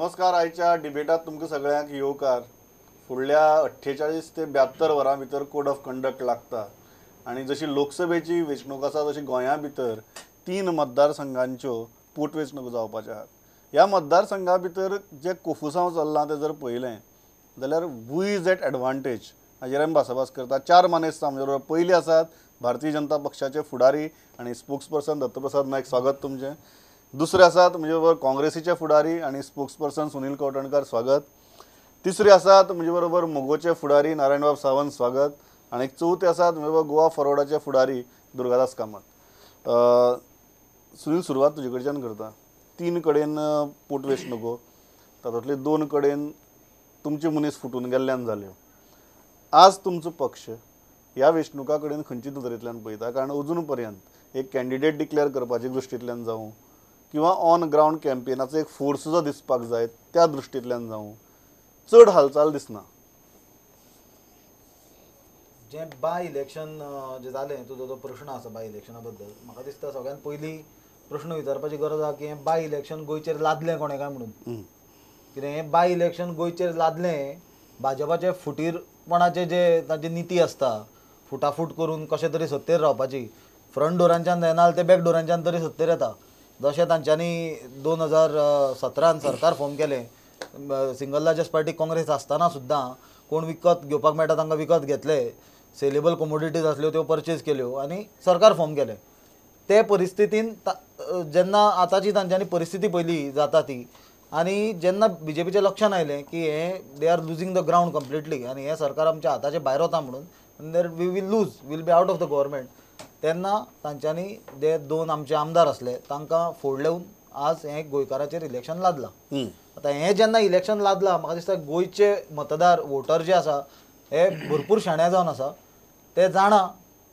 नमस्कार. आयच्या डिबेटात तुमकां सगळ्यांक येवकार. फुडल्या 48 ते 72 वरां भितर कोड ऑफ कंडक्ट लागता आनी जशी लोकसभेची वेंचणूक आसा तशी गोंया भितर 3 मतदारसंघांच्यो पोटवेंचणूक जावपाच्यो आहात. ह्या मतदारसंघा भितर जे कोफुसांव चल्लां तें जर पळयलें जाल्यार हू is at advantage हाजेर आमी भासाभास करता. 4 मानेस्त आमचे बरोबर. पयलीं आसात भारतीय जनता पक्षाचे फुडारी आनी स्पोक्सपर्सन दत्तप्रसाद नायक, स्वागत तुमचें. दुसरे आसात म्हणजे बरोबर काँग्रेसीचे फुडारी आनी स्पोक्सपर्सन सुनील कवठणकार, स्वागत. तिसरे आसात म्हणजे बरोबर मोगोचे फुडारी नारायणबाब सावंत, स्वागत. आनी चवथे आसात म्हणजे बरोबर गोवा फॉरवर्डाचे फुडारी दुर्गादास कामत. सुनील, सुरवात तुजे कडच्यान करता. 3 कडेन पोटवेंचणुको, तातूंतले 2 कडेन तुमचे मनीस फुटून गेल्ल्यान जाल्यो. आज तुमचो पक्ष ह्या वेंचणुका कडेन खंयचे नदरेंतल्यान पळयता? कारण अजून पर्यंत एक कॅन्डिडेट डिक्लेअर करपाच्या दृश्टींतल्यान जावं किंवा ऑन ग्रावंड कॅम्पेनाचो एक फोर्स जो दिसपाक जाय त्या दृश्टींतल्यान जावं चड हालचाल दिसना. जें बाय इलेक्शन जें जालें, तुजो जो प्रश्न आसा बाय इलेक्शना बद्दल, म्हाका दिसता सगळ्यांत पयलीं प्रश्न विचारपाची गरज आसा की हें बाय इलेक्शन गोंयचेर लादलें कोणें काय म्हणून. कितें हें बाय इलेक्शन गोंयचेर लादलें भाजपाचे फुटीरपणाचे जे तांची निती आसता, फुटाफूट करून कशें तरी सत्तेर रावपाची, फ्रंट डोरांच्यान जायना जाल्यार ते बॅक डोरांच्यान तरी सत्तेर येता. जशें तांच्यांनी 2017 सरकार फॉर्म केलें, सिंगल लार्जस्ट पार्टी काँग्रेस आसतना सुद्दां कोण विकत घेवपाक मेळटा तांकां विकत घेतले, सेलेबल कमोडिटीज आसल्यो त्यो परचेज केल्यो आनी सरकार फॉर्म केलें. ते परिस्थितीन जेन्ना आतांची तांच्यांनी परिस्थिती पयली जाता ती, आनी जेन्ना बीजेपीच्या लक्षान आयलें की हे they are losing the ground completely आनी हें सरकार आमच्या हाताचे भायर वता म्हणून, there we will lose, will be out of the government, तेन्ना तांच्यांनी जे 2 आमचे आमदार आसले तांकां फोडलेवन आज हें गोंयकाराचेर इलेक्शन लादलां. आतां हें जेन्ना इलेक्शन लादलां, म्हाका दिसता गोंयचे मतदार वोटर जे आसा हे भरपूर शाणे जावन आसा. ते जाणा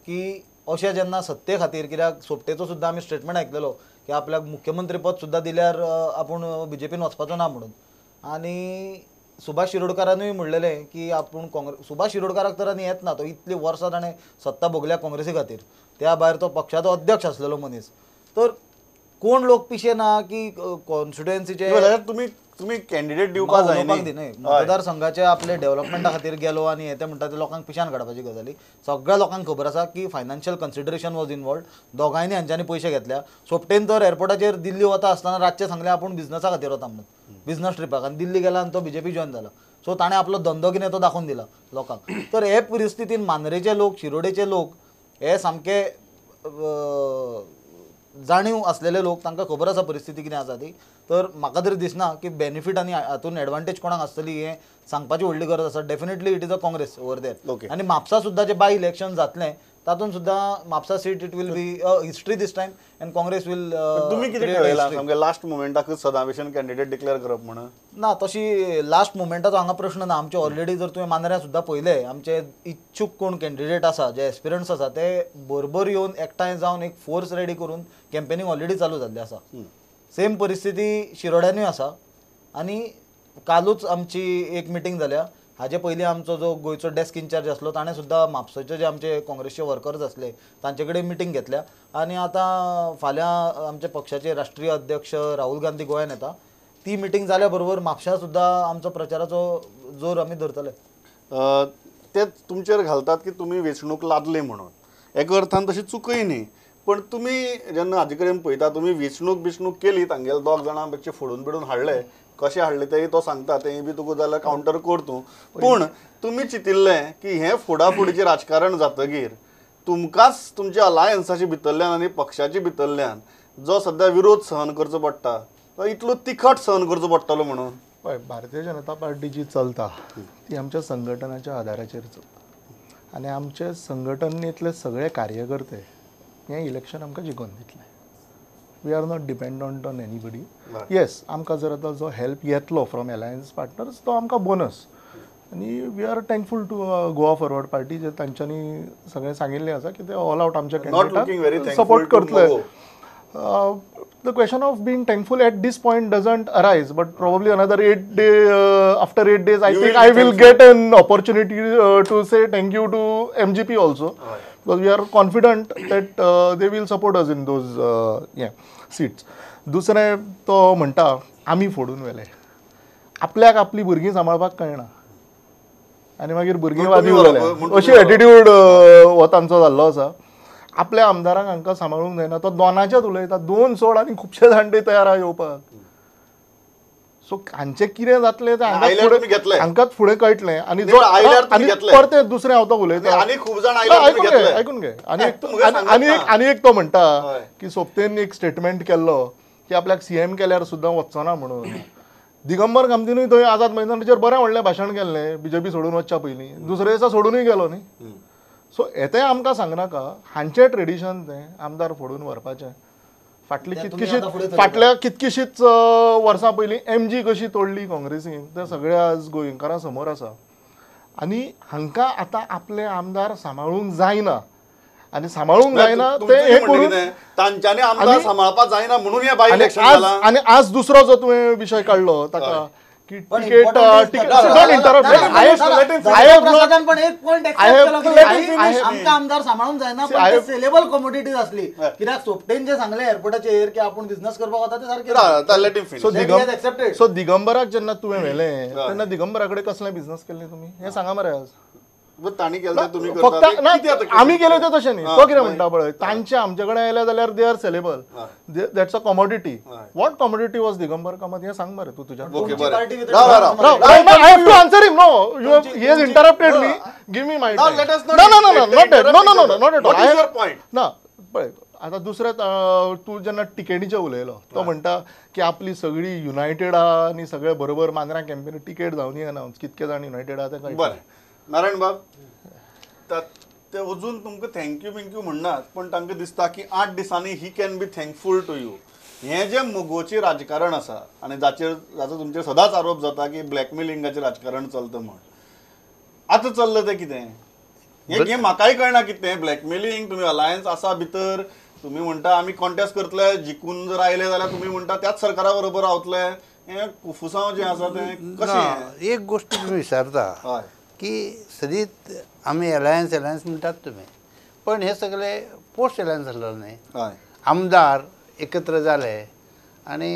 की अशें जेन्ना सत्ते खातीर, कित्याक सोपटेचो सुद्दां आमी स्टेटमेंट आयकलेलो की आपल्याक मुख्यमंत्रीपद सुद्दां दिल्यार आपूण बीजेपीन वचपाचो ना म्हणून. आनी सुभाष शिरोडकारानूय म्हणलेलें की आपूण काँग्रेस, सुभाष शिरोडकाराक तर आनी येत ना, तो इतली वर्सां ताणें सत्ता भोगल्या काँग्रेसी खातीर, त्या भायर तो पक्षाचो अध्यक्ष आसलेलो मनीस. तर कोण लोक पिशे ना की कॉन्स्टिट्युएन्सीचे तुमी तुमी कॅन्डिडेट दिवपाक जाय न्ही, मतदारसंघाचे आपले डेव्हलपमेंटा खातीर गेलो आनी हे ते म्हणटा ते लोकांक पिशान काडपाची गजाली. सगळ्या लोकांक खबर आसा की फायनान्शियल कन्सिडरेशन वॉज इनवॉल्ड. दोगांयनी हांच्यांनी पयशे घेतल्या. सोपटेन तर एअरपोर्टाचेर दिल्ली वता आसतना रातचें सांगलें आपूण बिजनसा खातीर वता म्हणून, बिजनस ट्रिपाक, आनी दिल्ली गेला आनी तो बीजेपी जॉयन जाला. सो ताणें आपलो धंदो कितें तो दाखोवन दिला लोकांक. तर हे परिस्थितीन मांद्रेचे लोक, शिरोडेचे लोक हे सामके जाणीव आसलेले लोक, तांकां खबर आसा परिस्थिती कितें आसा ती. तर म्हाका तरी दिसना की बेनिफीट आनी हातून एडवांटेज कोणाक आसतली हें सांगपाची व्हडली गरज आसा. Definitely it is a Congress over there. आनी म्हापसा सुद्दां जें बाय इलेक्शन जातलें तातूंत सुद्दां Mapusa seat it will be a history this time and Congress will. तुमी कितें ठरयलां सामकें लास्ट मुमेंटाकूच सदां भशेन कॅन्डिडेट डिक्लेअर करप म्हणून? ना, तशी लास्ट मुमेंटाचो हांगा प्रश्न ना. आमचे ऑलरेडी जर तुवें मांद्र्यां सुद्दां पळयलें, आमचे इच्छूक कोण कॅन्डिडेट आसा, जे एस्पिरंट्स आसा, ते बरोबर येवन एकठांय जावन एक फोर्स रेडी करून कॅम्पेनींग ऑलरेडी चालू जाल्ली आसा. सेम परिस्थिती शिरोड्यानूय आसा. आनी कालूच आमची एक मिटींग जाल्या. हाजे पयलीं आमचो जो गोंयचो डेस्क इनचार्ज आसलो ताणें सुद्दां म्हापशेचे जे आमचे काँग्रेसचे वर्कर्स आसले तांचे कडेन मिटींग घेतल्या. आनी आतां फाल्यां आमच्या पक्षाचे राष्ट्रीय अध्यक्ष राहुल गांधी गोंयान येता, ती मिटींग जाल्या बरोबर म्हापशा सुद्दां आमचो प्रचाराचो जोर आमी धरतले. ते तुमचेर घालतात की तुमी वेंचणूक लादली म्हणून, एका अर्थान तशी चुकय न्ही, पण तुमी जेन्ना हाजे कडेन पळयता तुमी वेंचणूक बिचणूक केली, तांगेले 2 जाणां मातशे फोडून बिडून हाडले, कशें हाडलें तेंय तो सांगता, तेंय बी तुका जाल्यार कावंटर कर तूं. पूण तुमी चिंतिल्लें की हें फोडाफोडीचें राजकारण जातगीर तुमकांच तुमच्या अलायन्साचे भितरल्यान आनी पक्षाचे भितरल्यान जो सद्या विरोध सहन करचो पडटा तो इतलो तिखट सहन करचो पडटलो म्हणून. पळय, भारतीय जनता पार्टी जी चलता ती आमच्या संघटनाच्या आदाराचेर चलता आनी आमचे संघटनेंतले सगळे कार्यकर्ते हें इलेक्शन आमकां जिखोवन दितले. We are not dependent on anybody. Yes, आमकां जर आतां जो हेल्प येतलो फ्रॉम एलायन्स पार्टनर्स तो आमकां बोनस, आनी we are thankful to Goa Forward Party जे तांच्यांनी सगळें सांगिल्लें आसा की ते ऑल आवट आमच्या कॅन्डिडेटाक सपोर्ट करतले. The question of being thankful at this point doesn't arise, but probably another 8 day after 8 days I think I will get an opportunity to say thank you to MGP also, because we are confident that they will support us in those seats. दुसरें तो म्हणटा आमी फोडून व्हेले. आपल्याक आपली भुरगीं सांबाळपाक कळना आनी मागीर भुरगीं वादी उरले अशी एटिट्यूड हो तांचो जाल्लो आसा. आपल्या आमदारांक हांकां सांबाळूंक जायना, तो दोनाचेच उलयता, दोन सोड आनी खुबशे जाण ते तयार आहा येवपाक. सो हांचें कितें जातलें तें हांकांच फुडें कळटलें. आनी परतें दुसरें हांव तो उलयता, आयकून घे. आनी एक तो म्हणटा की सोपतेन एक स्टेटमेंट केल्लो की आपल्याक सीएम केल्यार सुद्दां वचचो ना म्हणून. दिगंबर कामतीनूय थंय आझाद मैदानाचेर बरें व्हडलें भाशण केल्लें बीजेपी सोडून वचच्या पयलीं, दुसरे दिसा सोडूनय गेलो न्ही. सो हें आमकां सांगनाका, हांचें ट्रेडिशन तें आमदार फोडून व्हरपाचें. फाटली कितकीशीच फाटल्या कितकीशीच वर्सां पयलीं एमजी कशी तोडली काँग्रेसीन तें सगळें आज गोंयकारां समोर आसा. आनी हांकां आतां आपले आमदार सांबाळूंक जायना आनी सांबाळूंक जायना ते हे करून तांच्यांनी आमदार सांबाळपाक जायना म्हणून हें बाय इलेक्शन जालां. आनी आज दुसरो जो तुवें विशय काडलो ताका की ticket ticket don't interrupt. पण एक पॉइंट आमकां आमदार सांबाळूंक जायना, पण ते सेलेबल कमोडिटीज असली कित्याक सोपटेन जे सांगले एअरपोर्टाचेर की आपूण बिझनेस करपाक वता ते सारकें. सो दिगंबराक जेन्ना तुवें व्हेलें तेन्ना दिगंबरा कडेन कसलें बिझनेस केल्लें तुमी हें सांगा मरे आज. फक्त आमी केलें तें तशें न्ही, तो कितें म्हणटा पळय तांचे आमचे कडेन आयले जाल्यार they are sellable, that's a commodity. What commodity was Digambar Kamat हें सांग मरे तूं तुज्या. I have to answer him. No, you have, he has interrupted me. Give me my time. No, no, no, no, not that. No, no, no, no, not at all. What is your point? ना पळय आतां दुसरें तूं जेन्ना टिकेटीचें उलयलो तो म्हणटा की आपली सगळी युनायटेड आहा आनी सगळे बरोबर मांद्रा कॅम्पेन टिकेट जावनी अनावन्स कितके जाण युनायटेड आहा तें कळटा. बरें नारायण बाब, ते अजून तुमकां thank you बिंक्यू म्हणनात, पण तांकां दिसता की 8 दिसांनी he can be thankful to you. हें जें मगोचें राजकारण आसा आनी जाचेर जाचो तुमचेर सदांच आरोप जाता की ब्लॅकमेलिंगाचें राजकारण चलता म्हण, आतां चल्लां तें कितें हें म्हाकाय कळना कितें ब्लॅकमेलिंग. तुमी अलायन्स आसा भितर, तुमी म्हणटा आमी कॉन्टेस्ट करतले, जिखून जर आयले जाल्यार तुमी म्हणटा त्याच सरकारा बरोबर रावतले, हें कुफुसांव जें आसा तें कशें? एक गोश्ट तुमी विचारता की सदींच आमी अलायन्स अलायन्स म्हणटात तुमी, पण हे सगळे पोस्ट अलायन्स जाल्लो न्ही. आमदार एकत्र जाले आनी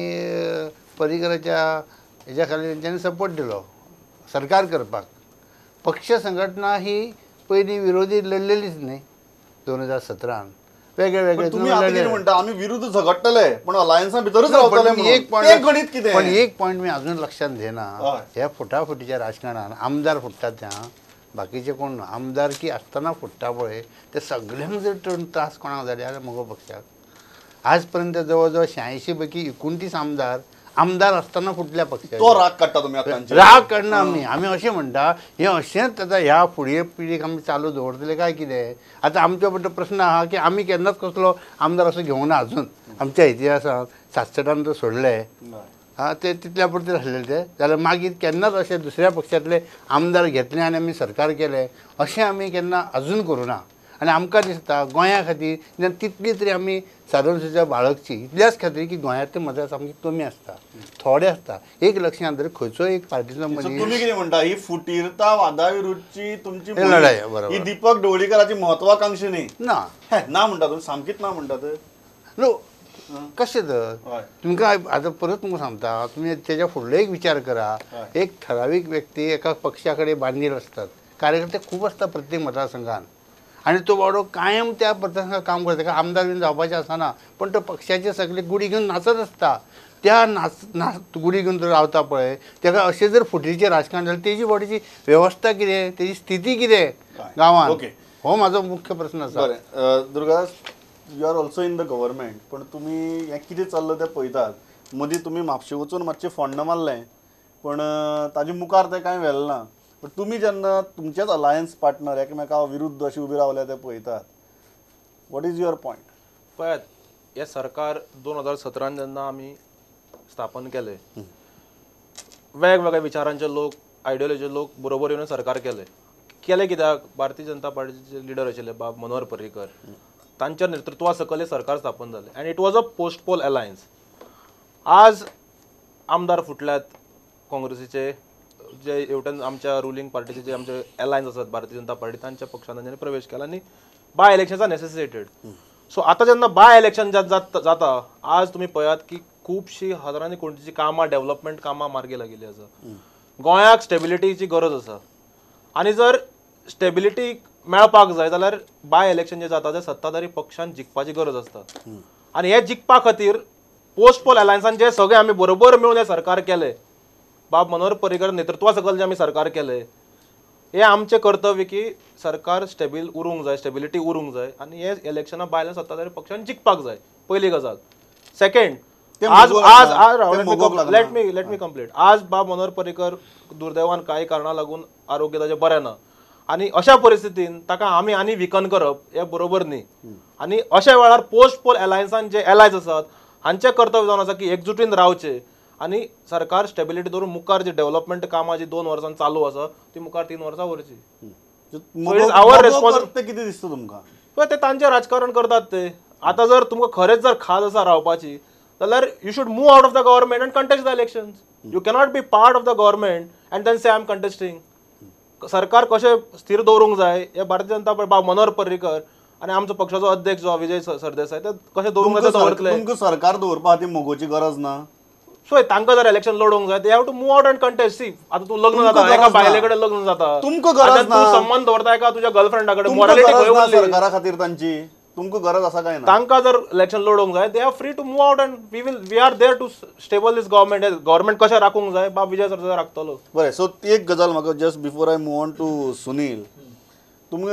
पर्रीकराच्या हेज्या खाली तेंच्यांनी सपोर्ट दिलो सरकार करपाक. पक्ष संघटना ही पयलीं विरोधी लढलेलीच न्ही 2017 वेगळे वेगळे. तुमी आतां कितें म्हणटा आमी विरुद्ध झगडटले पण अलायन्सा भितरूच रावतले, एक पॉयंट गणीत कितें? पण एक पॉयंट मी अजून लक्षात घेना, ह्या फुटाफुटीच्या राजकारणान आमदार फुट्टात त्या बाकीचे कोण ना, आमदारकी आसतना फुट्टा पळय ते सगळ्यांक जर त्रास कोणाक जाले जाल्यार मगो पक्षाक. आज पर्यंत जवळ जवळ 86 पैकी 29 आमदार आमदार आसतना फुटल्या पक्षाक. तो राग काडटा तुमी आतां? राग काडना आमी, आमी अशें म्हणटा हें अशेंच आतां ह्या फुडें पिळगेक आमी चालू दवरतले काय कितें? आतां आमच्या बद्दल प्रस्न आहा की आमी केन्नाच कसलो आमदार असो घेवना अजून आमच्या इतिहासांत. 67 तर सोडले हा ते तितल्या पुरते आसलेले ते, जाल्यार मागीर केन्नाच अशें दुसऱ्या पक्षांतले आमदार घेतले आनी आमी सरकार केलें अशें आमी केन्ना अजून करूं ना. आनी आमकां दिसता गोंया खातीर तितली तरी आमी साधन बाळगची इतल्याच खातीर की गोंयांतले मतदार सामके कमी आसता, थोडे आसता. एक लक्षांत दवर खंयचो एक पार्टीचो मनीस. तुमी कितें म्हणटा ही फुटीरता वादा विरुद्धची तुमची लढाई बरोबर, ही दीपक ढवळीकराची महत्वाकांक्षी न्ही? ना ना म्हणटा तुमी, सामकीच ना म्हणटात. नो कशें तर तुमकां आतां परत तुमकां सांगता, तुमी तेज्या फुडलो एक विचार करा. एक ठरावीक व्यक्ती एका पक्षा कडेन बांदील आसतात, कार्यकर्ते खूब आसता प्रत्येक मतदारसंघान आनी तो बाबडो कायम त्या मतदारसंघात काम करता. ताका आमदार बीन जावपाचें आसना पण तो पक्षाचे सगळे गुडी घेवन नाचत आसता. त्या नाच गुडी घेवन तो रावता पळय ताका अशें जर फुटीचें राजकारण जालें तेजी बॉडीची वेवस्था कितें, तेजी स्थिती कितें गांवांत, हो म्हाजो मुख्य प्रस्न आसा. बरें Durgadas, you are also in the government, पण तुमी हें कितें चल्लां तें पळयतात. मदीं तुमी म्हापशें वचून मातशें फोण्ण मारलें पण ताजे मुखार तें कांय व्हेलें ना. पण तुमी जेन्ना तुमचेच अलायन्स पार्टनर एकमेका विरुद्ध अशें उबे रावल्या ते पळयतात, what is your point? पळयात, हें सरकार 2017 जेन्ना आमी स्थापन केलें, वेगवेगळ्या विचारांचे लोक, आयडियोलॉजीचे लोक बरोबर येवन सरकार केलें. केलें कित्याक? भारतीय जनता पार्टीचे लिडर आशिल्ले बाब मनोहर पर्रीकर, तांच्या नेतृत्वा सकयल सरकार स्थापन जालें and it was a post poll alliance. आज आमदार फुटल्यात काँग्रेसीचे, जे हेवटेन आमच्या रुलिंग पार्टीचे जे आमचे अलायन्स आसात भारतीय जनता पार्टी, तांच्या पक्षान तांच्यांनी प्रवेश केला आनी बाय इलेक्शन्स आर नेसेसिटेड. सो आतां जेन्ना बाय इलेक्शन जाता, आज तुमी पळयात की खुबशीं हजारांनी कोटींची कामां, डेव्हलपमेंट कामां मार्गी लागिल्ली आसा. गोंयाक स्टेबिलिटीची गरज आसा आनी जर स्टेबिलिटी मेळपाक जाय जाल्यार बाय इलेक्शन जे जाता ते सत्ताधारी पक्षान जिखपाची गरज आसता आनी हे जिखपा खातीर पोस्ट पोल अलायन्सान जे सगळे आमी बरोबर मेळून हे सरकार केले, बाब मनोहर पर्रीकर नेतृत्वा सकयल जे आमी सरकार केले, हे आमचें कर्तव्य की सरकार स्टेबील उरूंक जाय, स्टेबिलिटी उरूंक जाय आनी हे इलेक्शना भायल्या सत्ताधारी पक्षान जिखपाक जाय. पयली गजाल. सेकंड, आज आज आज let me complete. आज बाब मनोहर पर्रीकर दुर्दैवान कांय कारणां लागून आरोग्य ताजें बरें ना आनी अशा परिस्थितीन ताका आमी आनी विकन करप हें बरोबर न्ही. आनी अशा वेळार पोस्ट पोल अलायन्सान जे एलायज आसात हांचें कर्तव्य जावन आसा की एकजुटीन रावचें आनी सरकार स्टेबिलिटी दवरून मुखार जी डेव्हलपमेंट कामां जी 2 वर्सां चालू आसा ती मुखार 3 वर्सां व्हरची. Our responsibility. कितें दिसता तुमकां? पळय ते तांचें राजकारण करतात ते. आतां जर तुमकां खरेंच जर खाज आसा रावपाची जाल्यार you should move out of the government and contest the elections. You cannot be part of the government and then say I am contesting. सरकार कशें स्थिर दवरूंक जाय हे भारतीय जनता पार्टी, बाब मनोहर पर्रीकर आनी आमचो पक्षाचो अध्यक्ष जो विजय सरदेसाय ते कशें दवरूंक जाय ते दवरतले. तुमकां सरकार दवरपा खातीर मोगोची गरज ना. सो तांकां जर इलेक्शन लढोवंक जाय they have to move out and contest. See आतां तूं लग्न जाता, एका बायले कडेन लग्न जाता, तुमकां गरज ना, तूं संबंद दवरता एका तुज्या गर्लफ्रेंडा कडेन, मोरालिटी खंय उरली सरकारा खातीर तांची? तुमकां गरज आसा काय ना? तांकां जर इलेक्शन लढोवंक जाय they are free to move out and we are there to stable this government. Government कशें राखूंक जाय बाब विजय सरदेसाय राखतलो. बरें, सो ती एक गजाल म्हाका just before I move on to Sunil, तुमी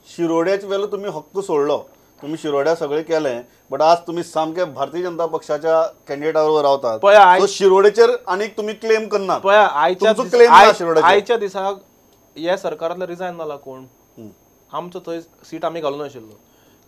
शिरोड्याचे वेलो तुमी हक्क सोडलो, तुमी शिरोड्या सगळें केलें, बट आज तुमी सामके भारतीय जनता पक्षाच्या कॅन्डिडेटा बरोबर रावतात. पळय शिरोडेचेर आनीक तुमी क्लेम करनात. पळय आयच्या दिसाक ह्या सरकारांतलो रिजायन जाला कोण, आमचो थंय सीट आमी घालून आशिल्लो.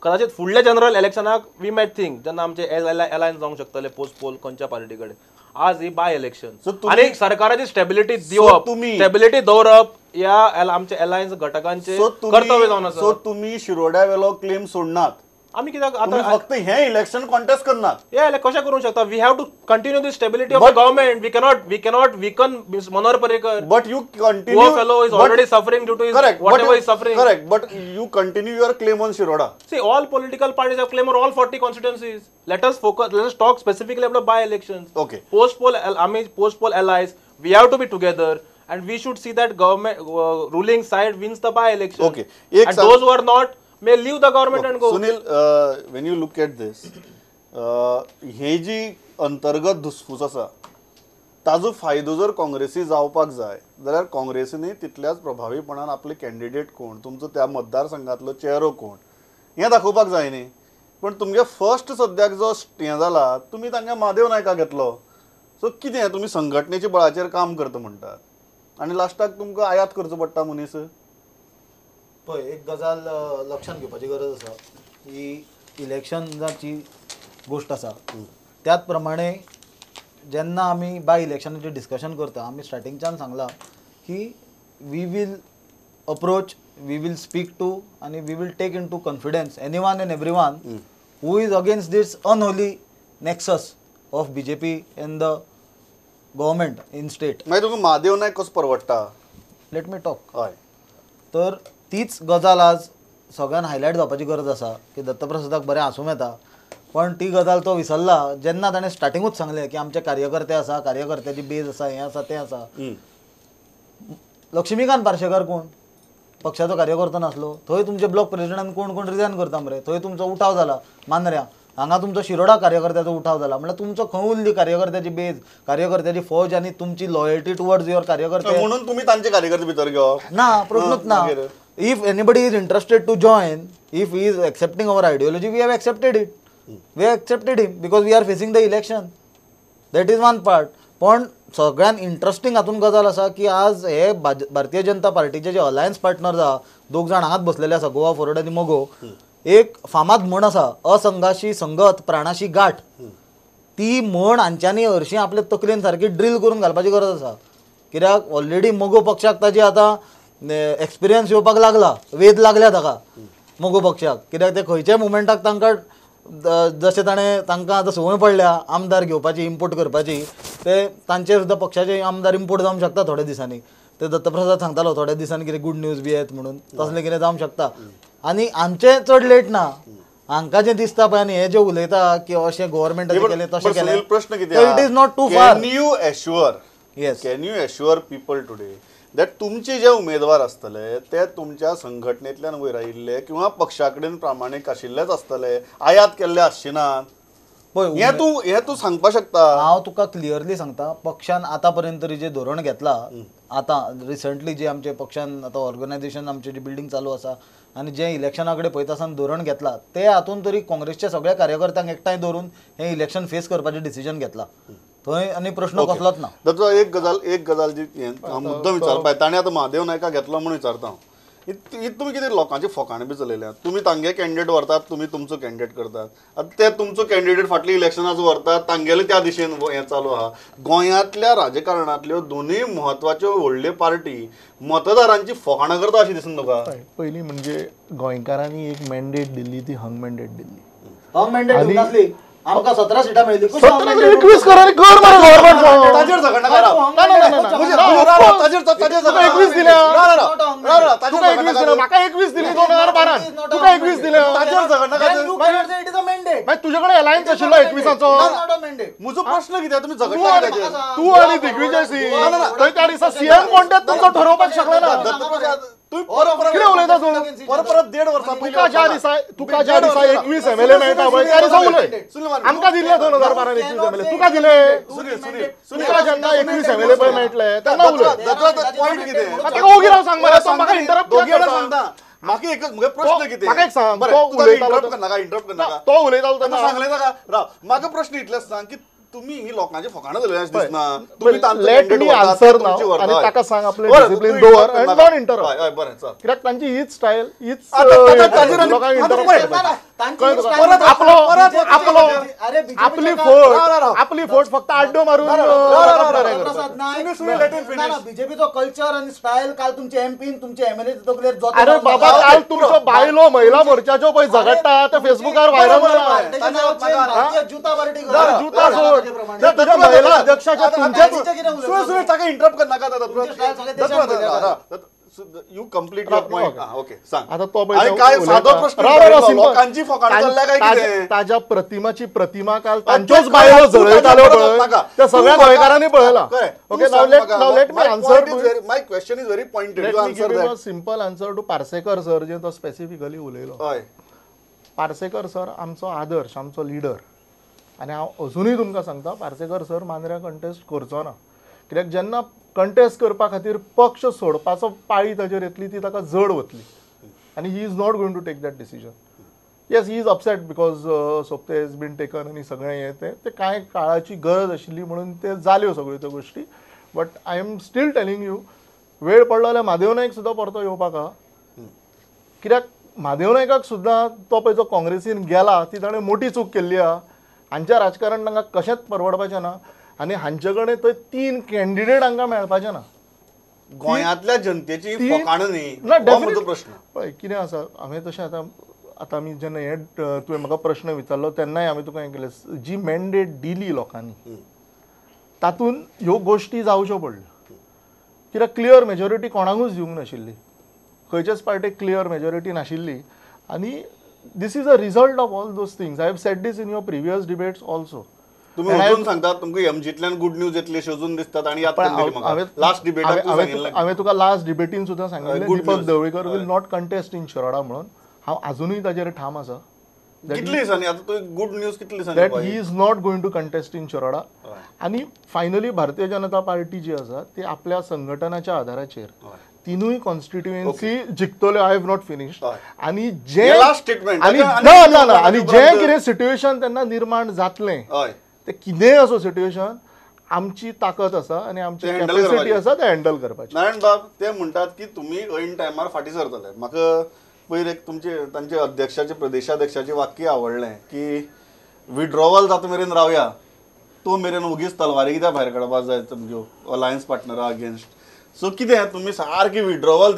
कदाचित फुडल्या जनरल इलेक्शनाक we might think जेन्ना आमचे एलायन्स जावंक शकतले पोस्ट पोल खंयच्या पार्टी कडेन. आज ही बाय इलेक्शन आनी सरकाराची स्टेबिलिटी दिवप, स्टेबिलिटी दवरप ह्या आमच्या एलायन्स घटकांचे कर्तव्य जावन आसा. सो तुमी शिरोड्या वेलो क्लेम सोडनात. आमी कित्याक आतां फक्त हे इलेक्शन कॉन्टेस्ट करनात? हे कशें करूंक शकता? We have to continue the stability of the government. We cannot weaken Manohar Parrikar. But you continue, poor fellow is already suffering due to his whatever is suffering. Correct, but you continue your claim on Shiroda. See, all political parties have claim on all 40 constituencies. Let us focus, let us talk specifically about by elections. Okay, post poll, आमी post poll allies, we have to be together and we should see that government ruling side wins the by election. Okay, and those who are not may leave the government and go. Sunil, when you look at this, हे जी अंतर्गत धुसफूस आसा ताजो फायदो जर काँग्रेसी जावपाक जाय जाल्यार काँग्रेसीनी तितल्याच प्रभावीपणान आपले कॅन्डिडेट कोण, तुमचो त्या मतदारसंघातलो चेहरो कोण हें दाखोवपाक जाय न्ही. पण तुमगे फर्स्ट सद्याक जो हें जाला तुमी तांकां महादेव नायका घेतलो. सो कितें तुमी संघटनेच्या बळाचेर काम करता म्हणटात आनी लास्टाक तुमकां आयात करचो पडटा मनीस. पळय एक गजाल लक्षांत घेवपाची गरज आसा ही इलेक्शनाची गोश्ट आसा. त्याच प्रमाणे जेन्ना आमी बाय इलेक्शनाचें डिस्कशन करता आमी स्टार्टिंगच्यान सांगलां की we will approach, we will speak to आनी we will take into confidence anyone and everyone who is against this unholy nexus of B J P and the government in state. मागीर तुमकां महादेव नायक कसो परवडटा? Let me talk. हय, तर तीच गजाल आज सगळ्यान हायलायट जावपाची गरज आसा की दत्तप्रसादाक बरें आसूं येता पण ती गजाल तो विसरला जेन्ना ताणें स्टार्टिंगूच सांगलें की आमचे कार्यकर्ते आसा, कार्यकर्त्याची बेज आसा, हें आसा तें आसा. लक्ष्मीकांत पार्शेकार कोण पक्षाचो कार्यकर्तो नासलो, थंय तुमचे ब्लॉक प्रेसिडेंटान कोण कोण रिजायन करता मरे, थंय तुमचो उठाव जाला मांद्र्यां, हांगा तुमचो शिरोडा कार्यकर्त्याचो उठाव जाला, म्हणल्यार तुमचो खंय उरली कार्यकर्त्याची बेज, कार्यकर्त्याची फौज आनी तुमची लॉयल्टी टुवर्ड्स your कार्यकर्ते. म्हणून तुमी तांचे कार्यकर्ते भितर घेवप ना, प्रश्नूच ना. If anybody is interested to join, if he is accepting our ideology, we have accepted it. We have accepted him because we are facing the election. That is one part. पण सगळ्यात इंटरेस्टिंग हातून गजाल आसा की आज हे भारतीय जनता पार्टीचे जे alliance partners आहा, दोग जाण हांगाच बसलेले आसा, गोवा फॉरवर्ड आनी मगो. एक फामाद म्हण आसा, असंगाशी संगत प्राणाशी गाठ. ती म्हण हांच्यांनी हरशीं आपले तकलेन सारकी ड्रील करून घालपाची गरज आसा. कित्याक ऑलरेडी मगो पक्षाक ताजी आतां एक्सपिरियन्स येवपाक लागला, वेध लागल्या ताका मगो पक्षाक. कित्याक ते खंयच्याय मुमेंटाक तांकां जशें ताणें तांकां आतां संवय पडल्या आमदार घेवपाची, इम्पोर्ट करपाची, ते तांचे सुद्दां पक्षाचे आमदार इम्पोर्ट जावंक शकता थोड्या दिसांनी. ते दत्तप्रसाद सांगतालो थोड्या दिसांनी कितें गुड न्यूज बी येत म्हणून, तसलें कितें जावंक शकता. आनी आमचें चड लेट ना, हांकां जें दिसता पळय आनी हे जे उलयता की अशें गव्हर्मेंटाचें केलें तशें केलें, प्रश्न कितें, it is not too far. Can you assure, yes, can you assure people today that तुमचे जे उमेदवार आसतले ते तुमच्या संघटनेंतल्यान वयर आयिल्ले किंवा पक्षा कडेन प्रामाणीक आशिल्लेच आसतले, आयात केल्ले आसचे नात? पळय हें तूं सांगपाक शकता? हांव तुका क्लियरली सांगता, पक्षान आतां पर्यंत तरी जें धोरण घेतलां, आतां रिसंटली जे आमचे पक्षान आतां ऑर्गनायझेशन आमचें जी बिल्डींग चालू आसा आनी जें इलेक्शना कडेन पळयता आसतना धोरण घेतलां ते हातून तरी काँग्रेसच्या सगळ्या कार्यकर्त्यांक एकठांय दवरून हें इलेक्शन फेस करपाचें डिसिजन घेतलां. थंय आनी प्रश्न कसलोच ना. ताचो एक गजाल जी मुद्दम विचारपा ताणें आतां महादेव नायका घेतलो म्हणून विचारता हांव, तुमी कितें लोकांची फोकाणां बी चलयल्या, तुमी तांगे कॅन्डिडेट व्हरतात, तुमी तुमचो कॅन्डिडेट करतात, आतां ते तुमचो कॅन्डिडेट फाटल्या इलेक्शनाक व्हरतात, तांगेले त्या दिशेन हें चालू आहा. गोंयांतल्या राजकारणांतल्यो दोनूय म्हत्वाच्यो व्हडल्यो पार्टी मतदारांची फोकाणां करता अशें दिसून तुका? पयलीं म्हणजे गोंयकारांनी एक मॅन्डेट दिल्ली, ती हंग मॅन्डेट दिल्ली. हंग मॅन्डेट नासली, आमकां 17 सिटां मेळ्ळी. 21 कर आनी कर मरे गव्हर्मेंट. ताजेर झगडनाका, तुका 21 दिल्या, तुका 21 दिल्या, म्हाका 21 दिली 2012, तुका 21 दिल्या. ताजेर झगडनाका. मागीर तुजे कडेन अलायन्स आशिल्लो 21आचो. म्हजो प्रश्न कितें, तुमी झगडटा तूं आनी दिग्विजय सिंग थंय त्या दिसा सीएम कोण ते तुमचो ठरोवपाक शकले ना. कितें उलयता तूं? परत परत 1.5 वर्सां पयलीं तुका ज्या दिसा 21 MLA मेळटा पळय त्या दिसा उलय. आमकां दिल्ले 2012 21 MLA, तुका दिले? तुका जेन्ना 21 MLA पळय मेळटले तेन्ना उलय. पॉयंट कितें? ताका ओगी राव सांग मरे, तो म्हाका इंटरप्ट सांगता. म्हाका एकच म्हगे प्रश्न कितें, म्हाका एक सांग, इंटरप्ट करनाका, इंटरप्ट करनाका. तो उलयतालो तेन्ना सांगलें ताका राव. म्हाका प्रश्न इतलेच सांग की तुम्ही ही लोकांची फकाणां चलयल्या अशें दिसना? तुमी let me answer नाव आनी ताका सांग आपलें डिसिप्लीन दवर आनी don't interrupt. हय बरें चल, कित्याक तांची हीच स्टायल, हीच लोकांक इंटरप्ट. आपली फोट, आपली फोट फक्त आड्डो मारून. बीजेपीचो कल्चर आनी स्टायल काल तुमचे एमपीन तुमचे एमएलए. अरे बाबा, काल तुमच्यो बायलो महिला मोर्चाच्यो पळय झगडटा ते फेसबुकार व्हायरल जाला. जुता पार्टी जुता सोड, महिला अध्यक्षाच्या तुमच्या इंटरप्ट करनाका. You complete your point. Okay सांग आता. तो काय सादो प्रश्न, लोकांची फोकाणां चल्ल्या काय कितें? ताज्या प्रतिमाची प्रतिमा काल तांच्योच बायलो जळयताल्यो पळय, त्या सगळ्या गोंयकारांनी पळयला. Okay, now let me answer. My question is very pointed, you answer that. Simple answer to Parsekar sir, जे तो स्पेसिफिकली उलयलो. हय, पार्सेकर सर आमचो आदर्श, आमचो लिडर, आनी हांव अजुनूय तुमकां सांगता, पार्सेकर सर मांद्र्या कंटेस्ट करचो ना. कित्याक जेन्ना कंटेस्ट करपा खातीर पक्ष सोडपाचो पाळी ताजेर येतली ती ताका जड वतली आनी he is not going to take that decision. Yes, he is upset because Sopte has been taken आनी सगळें हें तें, तें कांय काळाची गरज आशिल्ली म्हणून ते जाल्यो सगळ्यो त्यो गोश्टी. But I am still telling you, वेळ पडलो जाल्यार म्हादेव नायक सुद्दां परतो येवपाक आहा. कित्याक म्हादेव नायकाक सुद्दां तो पळय जो काँग्रेसीन गेला ती ताणें मोठी चूक केल्ली आहा. हांचें राजकारण तांकां कशेंच परवडपाचें ना आनी हांचे कडेन थंय 3 कॅन्डिडेट हांकां मेळपाचें ना. गोंयांतल्या जनतेची फकाणां न्ही, ना म्हजो प्रश्न. पळय कितें आसा, हांवें तशें आतां आतां आमी जेन्ना हें तुवें म्हाका प्रश्न विचारलो तेन्नाय हांवें तुका हें केलें, जी मॅन्डेट दिली लोकांनी तातूंत ह्यो गोश्टी जावच्यो पडल्यो. कित्याक क्लियर मेजॉरिटी कोणाकूच दिवंक नाशिल्ली, खंयच्याच पार्टीक क्लियर मेजॉरिटी नाशिल्ली. आनी this is a result of all those things. I have said this in your previous debates also. तुम्ही अजून सांगता तुमकां एमजीतल्यान गुड न्यूज येतली अशें अजून दिसतात आनी याद लास्ट डिबेटाक हांवें तुका लास्ट डिबेटीन सुद्दां सांगिल्लें, Deepak Dhavalikar will not contest in Shiroda म्हणून. हांव अजुनूय ताजेर ठाम आसा. कितले दिसांनी आतां तुवें गुड न्यूज कितले दिसांनी? That he is not going to contest in Shiroda. आनी फायनली भारतीय जनता पार्टी जी आसा ती आपल्या संघटनाच्या आधाराचेर तिनूय constituency जिखतल्यो. I have not finished. आनी जे स्टेटमेंट ना ना ना आनी जें कितें सिट्युएशन तेन्ना निर्माण जातलें ते कितेंय असो सिट्युएशन, आमची ताकद आसा आनी आमची कॅपॅसिटी आसा ते हँडल करपाची. नारायण बाब, ते म्हणटात की तुमी ऐन टायमार फाटीं सरतले. म्हाका पयर एक तुमचे तांचे अध्यक्षाचे प्रदेशाध्यक्षाचे वाक्य आवडलें की विड्रॉवल जाता मेरेन रावया, तो मेरेन ओगीच तलवारी कित्याक भायर काडपाक जाय तुमच्यो अलायन्स पार्टनरा अगेन्स्ट. सो कितें तुमी सारकी विड्रॉवल,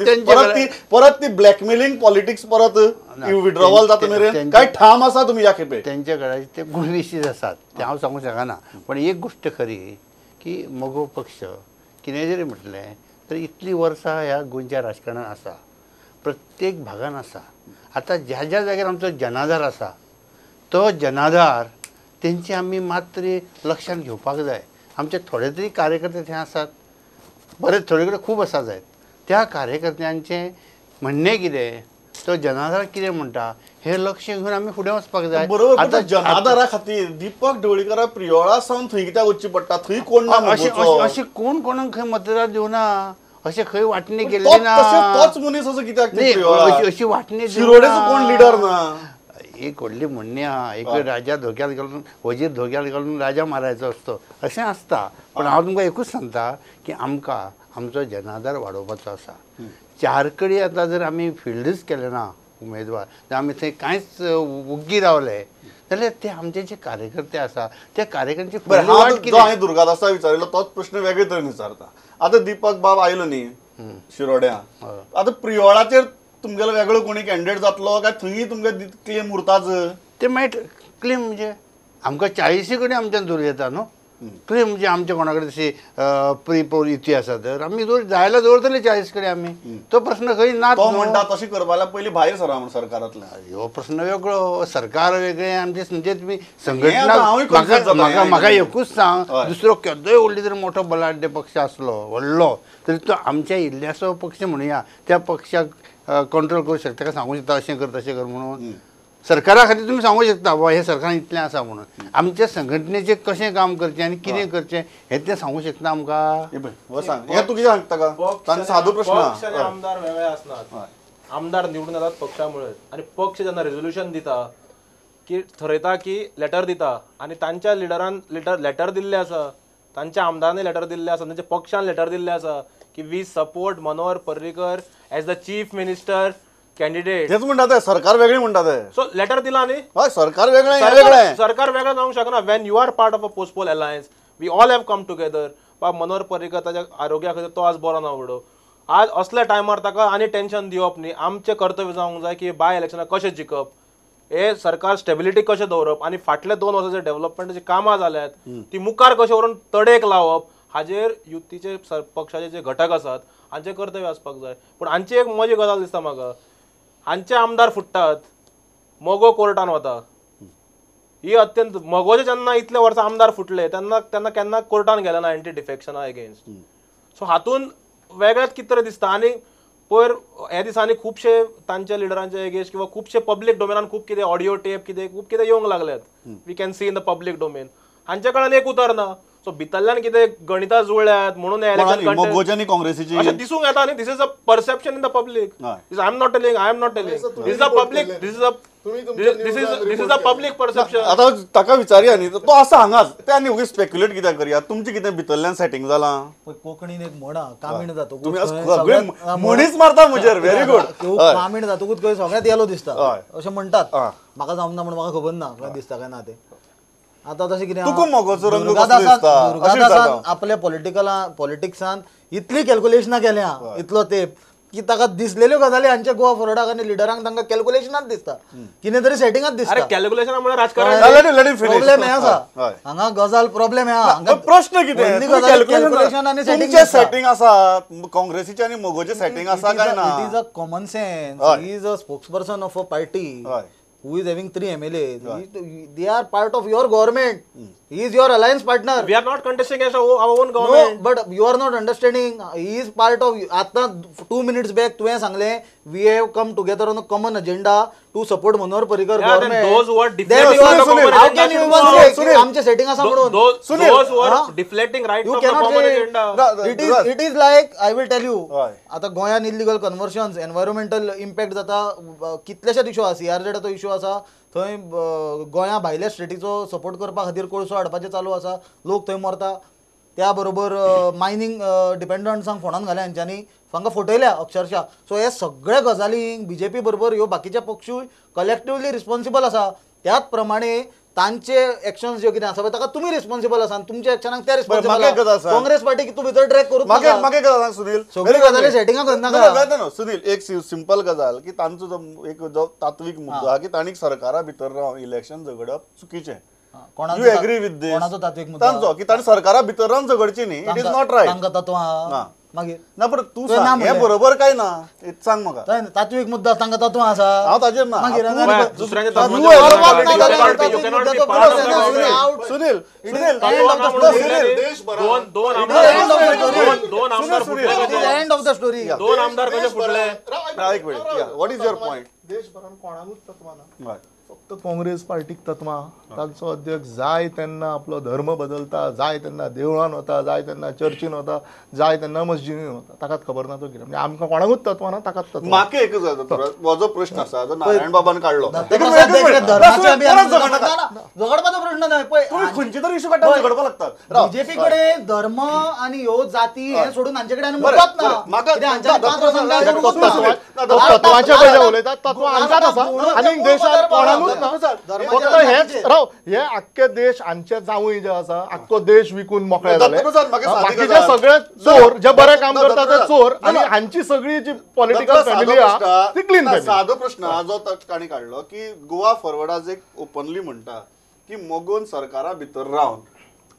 परत ती ब्लॅकमेलिंग पॉलिटिक्स, परत विड्रॉवल जाता मेरेन काय ठाम आसा तुमी ह्या खेपे? तेंच्या कडेन ते गुड विशीस आसात ते हांव सांगूंक शकना, पण एक गोश्ट खरी की मगो पक्ष कितें जरी म्हटलें तरी इतलीं वर्सां ह्या गोंयच्या राजकारणांत आसा, प्रत्येक भागान आसा. आतां ज्या ज्या जाग्यार आमचो जनाधार आसा तो जनाधार तेंची आमी मात तरी लक्षांत घेवपाक जाय. आमचे थोडे तरी कार्यकर्ते थंय आसात, बरे थोडे कडेन खूब आसा जायत. त्या कार्यकर्त्यांचें म्हणणें कितें, तो जनाधार कितें म्हणटा हें लक्ष घेवन आमी फुडें वचपाक जाय. बरोबर. आतां जनाधारा खातीर दीपक ढवळीकरा प्रियोळा सावन थंय कित्याक वचचें पडटा? थंय कोण ना, अशें कोण कोणाक खंय मतदार दिवना, अशें खंय वांटणी केल्ली ना. तोच मनीस असो कित्याक अशी वांटणी? शिरोडेचो कोण लिडर ना. एक व्हडली म्हणणी आहा, एक राजा धोक्यात घालून वजीर धोक्यात घालून राजा मारायचो असतो अशें आसता. पण हांव तुमकां एकूच सांगता की आमकां आमचो जनाधार वाडोवपाचो आसा. चार कडेन आतां जर आमी फिल्डूच केलें ना उमेदवार, जर आमी थंय कांयच उग्गी रावले जाल्यार ते आमचे जे कार्यकर्ते आसा त्या कार्यकर्त्यांची. जो हांवें दुर्गादासा विचारिल्लो तोच प्रश्न वेगळे तरेन विचारता. आतां दीपक बाब आयलो न्ही शिरोड्या, आतां प्रियोळाचेर तुमगेलो वेगळो कोणी कॅन्डिडेट जातलो काय थंय तुमगे क्लेम उरताच? ते मागीर क्लेम म्हणजे आमकां 40 कडेन आमच्यान दवरूं येता न्हू. क्लेम म्हणजे आमच्या कोणा कडेन तशी प्री पोल युती आसा तर आमी जायला दवरतले 40 कडेन आमी. तो प्रश्न खंय ना. तो म्हणटा तशें करपाक पयलीं भायर सरा म्हण सरकारांतल्यान. हो प्रश्न वेगळो, सरकार वेगळें, आमचे म्हणजे तुमी संघटना. म्हाका एकूच सांग, दुसरो केदोय व्हडलो जर मोठो बलाढ्य पक्ष आसलो व्हडलो तरी तो आमच्या इल्ल्यासो पक्ष म्हणुया त्या पक्षाक कंट्रोल करूं शकता काय? सांगूं शकता अशें कर तशें कर म्हणून? सरकारा खातीर तुमी सांगूं शकता बाबा हे सरकारान इतलें आसा म्हणून. आमच्या संघटनेचें कशें काम करचें आनी कितें करचें हें तें सांगूं शकता आमकां? हें तूं कितें सांगता का? सादो प्रश्न. पक्ष आनी आमदार वेगळे आसनात. आमदार निवडून येतात पक्षा मुळे आनी पक्ष जेन्ना रेजोल्युशन दिता की थरयता की लेटर दिता आनी तांच्या लिडरान लेटर दिल्लें आसा, तांच्या आमदारांनी लेटर दिल्लें आसा, तांच्या पक्षान लेटर दिल्लें आसा की we support Manohar Parrikar as the chief minister candidate. तेच म्हणटा ते सरकार वेगळें म्हणटा ते. सो लेटर दिला न्ही? हय, सरकार वेगळें, वेगळें. सरकार वेगळें जावंक शकना. When you are part of a post poll alliance, we all have come together. बाब मनोहर पर्रीकर ताच्या आरोग्या खातीर तो आज बरो ना उडो, आज असल्या टायमार ताका आनी टेन्शन दिवप न्ही. आमचें कर्तव्य जावंक जाय की बाय इलेक्शनाक कशें जिखप, हे सरकार स्टेबिलिटी कशें दवरप आनी फाटले 2 वर्सां जे डेव्हलपमेंटाची कामां जाल्यात ती मुखार कशें व्हरून तडेक लावप, हाजेर युतीचे पक्षाचे जे घटक आसात हांचें कर्तव्य आसपाक जाय. पूण हांची एक मजी गजाल दिसता म्हाका, हांचे आमदार फुट्टात, मगो कोर्टान वता. ही अत्यंत मगोचे जेन्ना इतले वर्सां आमदार फुटले तेन्ना तेन्ना केन्ना कोर्टान गेले ना एंटी डिफेक्शना अगेन्स्ट. सो हातून वेगळेंच कितें तरी दिसता. आनी पयर ह्या दिसांनी खुबशे तांच्या लिडरांचे अगेन्स्ट किंवा खुबशे पब्लीक डोमेनान खूब कितें ऑडियो टेप कितें खूब कितें येवंक लागल्यात. We can see in the public domain. हांचे कडल्यान एक उतर ना. सो भितरल्यान कितें गणितां जुळ्ळ्यात म्हणून काँग्रेसीची अशें दिसूंक येता न्ही. This is a perception in the public. I am not telling, I am not telling, this is a public, this is a this is a public perception. आतां ताका विचारया न्ही, तो आसा हांगाच, ते आनी ओगी स्पेक्युलेट कित्याक करया? तुमचें कितें भितरल्यान सेटींग जालां? कोंकणीन एक म्हण आहा, कामीण जातकूच तुमी म्हणीच मारता म्हजेर. Very good. कामीण जातकूच खंय सगळ्यांत येलो दिसता अशें म्हणटात. म्हाका जावंक ना म्हण म्हाका खबर ना खंय दिसता काय ना तें. आतां तशें कितें दुर्गादासान आपल्या पॉलिटिक्सान इतली कॅल्क्युलेशनां केल्या इतलो तेंप की ताका दिसलेल्यो गजाली हांच्या गोवा फॉरवर्डाक आनी लिडरांक तांकां कॅल्क्युलेशनात दिसता, कितें तरी सेटिंगात दिसता. कॅल्क्युलेशन म्हळ्यार राजकारण. प्रॉब्लेम हें आसा हांगा, गजाल प्रॉब्लेम हें आहा. प्रश्न कितें, कॅल्क्युलेशन आनी सेटिंग सेटिंग आसा काँग्रेसीचें आनी मगोचें सेटिंग आसा काय ना? It is a common sense. He is a spokesperson of a party who is having 3 MLAs. They are part of your government. He is your alliance partner. We are not contesting against our own government. No, but you are not understanding. He is part of. Atta 2 minutes back तुवें सांगलें, we have come together on a common agenda to support Manohar Parrikar government. Then those who are deflecting the common how can you even say आमचे setting आसा म्हणून? Those who are deflecting right from the common agenda. It is like, I will tell you. आतां गोंयांत illegal कन्वर्शन्स, environmental impact जाता, कितलेशेच issue आसा. सीआरझेडाचो issue आसा, थंय गोंया भायल्या स्टेटीचो सपोर्ट करपा खातीर कोळसो हाडपाचें चालू आसा, लोक थंय मरता. त्या बरोबर मायनींग डिपेंडंट्सांक फोंडान घाल्या हांच्यांनी, तांकां फटयल्या अक्षरशा. सो हे सगळे गजालींक बीजेपी बरोबर ह्यो बाकीचे पक्षूय कलेक्टिवली रिस्पॉन्सिबल आसा. त्याच प्रमाणे तांचे एक्शन्स ज्यो कितें आसा पळय ताका तुमी रिस्पॉन्सिबल आसा आनी तुमच्या एक्शनाक ते रिस्पॉन्सिबल. काँग्रेस पार्टीक तूं भितर ट्रॅक करूं नाका. सुनील, सगळी गजाली सेटिंगां करनाका. सुनील, एक सिंपल गजाल की तांचो जो एक जो तात्वीक मुद्दो आहा की तांणी सरकारा भितर रावन इलेक्शन झगडप चुकीचें. You agree with this? कोणाचो तात्वीक मुद्दो? तांचो की तांणी सरकारा भितर रावन झगडची न्ही, it is not right. तांकां तत्वां आहा. मागीर ना पण तूं सांग हें बरोबर काय ना सांग म्हाका. तात्विक मुद्दो तांकां तत्वां आसा हांव ताजेर ना. Sunil end of the story. दोन आमदार कशे फुटले? एक minute, what is your point? देशभरान कोणाकूच तत्वां ना, फक्त काँग्रेस पार्टीक तत्वां. तांचो अध्यक्ष जाय तेन्ना आपलो धर्म बदलता, जाय तेन्ना देवळान वता, जाय तेन्ना चर्चीन वता, जाय तेन्ना मस्जिदीन वता, ताकाच खबर ना तो कितें. म्हणजे आमकां कोणाकूच तत्वां ना, ताकाच तत्वां. म्हाका एकच म्हजो प्रश्न आसा जो नारायण बाबान काडलो, झगडपाचो प्रश्न न्हय. खंयचे तरी इशू काडटा झगडपाक लागतात. बीजेपी कडेन धर्म आनी ह्यो जाती हे सोडून हांचे कडेन मुद्दोच ना. तत्वांच्या पयशे उलयतात, तत्वां हांकांच आसा आनी देशांत कोणाकूच ना. फक्त हेच राव, हे आख्खे देश हांचे जावूय जे आसा आख्खो देश विकून मोकळे जाले, बाकीचे सगळे चोर जे बरे काम करता ते चोर, आनी हांची सगळी जी पॉलिटिकल फॅमिली आहा ती क्लीन फॅमिली. सादो प्रश्न जो तांणी काडलो की गोवा फॉरवर्ड आज एक ओपनली म्हणटा की मोगोन सरकारा भितर रावन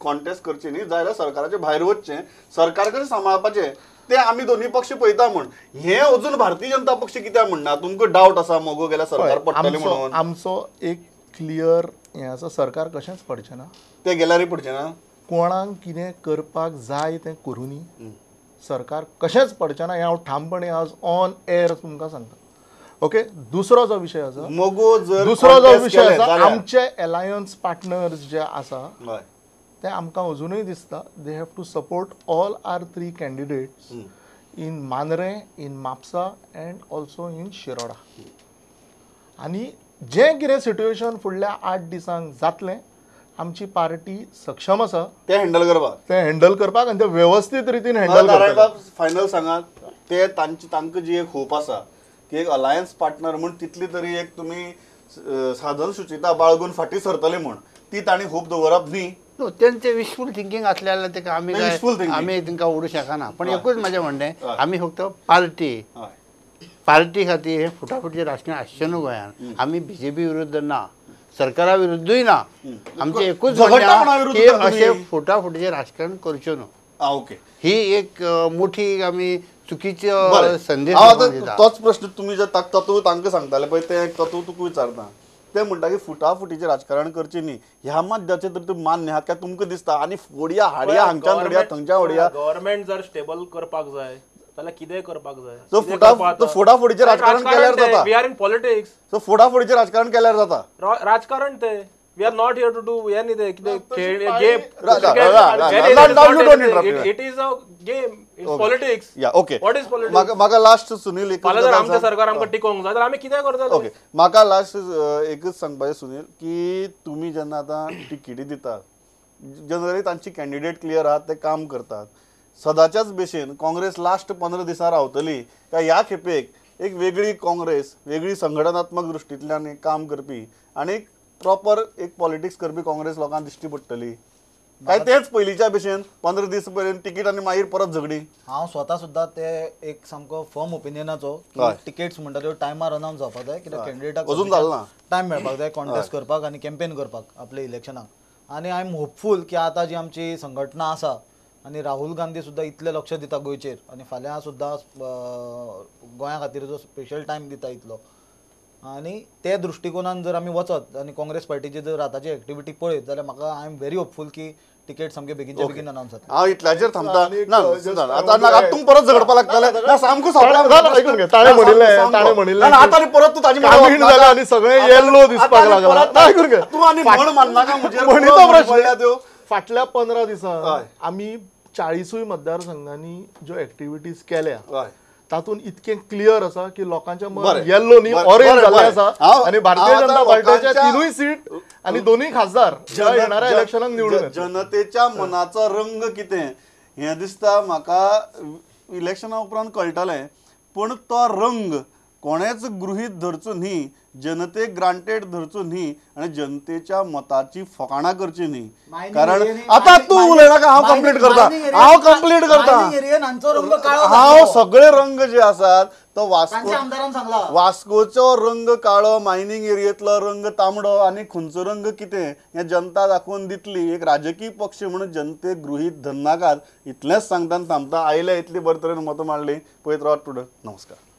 कॉन्टेस्ट करचे न्ही जाल्यार सरकाराचे भायर वचचें, सरकार कशें सांबाळपाचें ते आमी दोन्ही पक्ष पळयता म्हण. हे अजून भारतीय जनता पक्ष कित्याक म्हणना? तुमकां डावट आसा मोगो गेल्यार सरकार पडटलें म्हणून? आमचो एक क्लियर हें आसा, सरकार कशेंच पडचें ना, ते गेल्यारय पडचें ना. कोणाक कितें करपाक जाय तें करुनी, सरकार कशेंच पडचें ना हें हांव ठामपणे आज ऑन एअर तुमकां सांगता. ओके, दुसरो जो विशय आसा मोगो जर दुसरो जो विशय आसा, आमचे एलायन्स पार्टनर्स जे आसा ते आमकां अजुनूय दिसता they have to support all our 3 candidates in Mandrem, in Mapusa and also in Shiroda. आनी जें कितें सिट्युएशन फुडल्या 8 दिसांक जातलें, आमची पार्टी सक्षम आसा तें हँडल करपाक, तें हँडल करपाक आनी तें वेवस्थीत रितीन हँडल करपाक. फायनल सांगात, ते तांची तांकां जी एक होप आसा की एक अलायन्स पार्टनर म्हूण तितली तरी एक तुमी साधन सुचिता बाळगून फाटीं सरतले म्हूण, ती तांणी होप दवरप न्ही. न्हू, तेंचे विशफूल थिंकींग आसलें जाल्यार तेका आमी आमी तांकां उडूं शकना. पण एकूच म्हाजें म्हणणें, आमी फक्त पार्टी पार्टी खातीर हे फुटाफुटीचें राजकारण आसचें न्हू गोंयांत. आमी बीजेपी विरुद्ध ना, सरकारा विरुद्धूय ना, आमचें एकूच म्हणणें की अशें फुटाफुटीचें राजकारण करचें न्हू. ओके, ही एक मोठी आमी चुकीचो संदेश. तोच प्रश्न तुमी जे तत्व तांकां सांगताले पळय तें एक तत्व तुका विचारता. ते म्हणटा की फुटाफुटीचें राजकारण करचें न्ही, ह्या मुद्द्याचेर तर तुमी मान्य आहात काय तुमकां दिसता आनी फोडया हाडया हांगच्यान हाडया थंयच्यान हाडया? गव्हर्मेंट जर स्टेबल करपाक जाय जाल्यार कितेंय करपाक जाय. सो फोडाफोडीचें राजकारण केल्यार जाता. We are in politics. So फोडाफोडीचें राजकारण केल्यार जाता. राजकारण तें. We are not here to do anything. Game. It is a game. It's politics. Yeah, okay. What is politics? म्हाका लास्ट सुनील एक फाल्यां जर आमचें सरकार आमकां टिकोवंक जाय जाल्यार आमी कितें करतले? ओके, म्हाका लास्ट एकच सांगपाचें सुनील की तुमी जेन्ना आतां तिकेटी दितात जनरली तांची कॅन्डिडेट क्लियर आहात, ते काम करतात सदाच्याच भशेन. काँग्रेस लास्ट 15 दिसां रावतली काय ह्या खेपेक एक वेगळी काँग्रेस, वेगळी संघटनात्मक दृश्टींतल्यान एक काम करपी आनी प्रॉपर एक पॉलिटिक्स करपी काँग्रेस लोकांक दिश्टी पडटली काय तेच पयलींच्या भशेन 15 दीस पर्यंत तिकीट आनी मागीर परत झगडी? हांव स्वता सुद्दां ते एक सामको फर्म ओपिनियनाचो की तिकेट्स म्हणटा त्यो टायमार अनाउन्स जावपाक जाय, कित्याक कॅन्डिडेटाक अजून जालें ना टायम मेळपाक जाय कॉन्टेस्ट करपाक आनी कॅम्पेन करपाक आपल्या इलेक्शनाक. आनी I am hopeful की आतां जी आमची संघटना आसा आनी राहुल गांधी सुद्दां इतलें लक्ष दिता गोंयचेर आनी फाल्यां सुद्दां गोंया खातीर जो स्पेशल टायम दिता इतलो, आनी ते दृश्टिकोनान जर आमी वचत आनी काँग्रेस पार्टीची जर आतांची एक्टिविटी पळयत जाल्यार म्हाका I am very hopeful की तिकेट सामके बेगीनच्या बेगीन अनाउन्स जाता. हांव इतल्याचेर थांबता ना, आतां तूं परत झगडपाक लागतलें ना, सामको ताणें म्हणिल्लें आतां परत तूं ताजे जालें आनी सगळें येल्लो दिसपाक लागला. आयकून घे, तूं आनी म्हण माननाका म्हजेर. म्हणीचो प्रश्न, फाटल्या 15 दिसांत आमी 40 मतदारसंघांनी ज्यो एक्टिविटीज केल्या तातूंत इतकें क्लियर आसा की लोकांचें मन येल्लो न्ही ऑरेंज जाल्लें आसा आनी भारतीय जनता पार्टीच्या 3 सीट आनी 2 खासदार येणाऱ्या इलेक्शनाक निवडून. जनतेच्या मनाचो रंग कितें हें दिसता म्हाका इलेक्शना उपरांत कळटलें, पूण तो रंग कोणेच गृहीत धरचो न्ही, जनतेक ग्रांटेड धरचो न्ही आनी जनतेच्या मताची फकाणां करची न्ही. कारण आतां तूं उलयनाका, हांव कंप्लीट करता, हांव कंप्लीट करता. हांव सगळे रंग जे आसात तो वास्को वास्कोचो रंग काळो, मायनिंग एरियेंतलो रंग तांबडो आनी खंयचो रंग कितें हें जनता दाखोवन दितली. एक राजकीय पक्ष म्हणून जनतेक गृहीत धरनाकात इतलेंच सांगता आनी थांबता. आयले इतली बरे तरेन मतां मांडली. पळयत रावात टुडे. नमस्कार.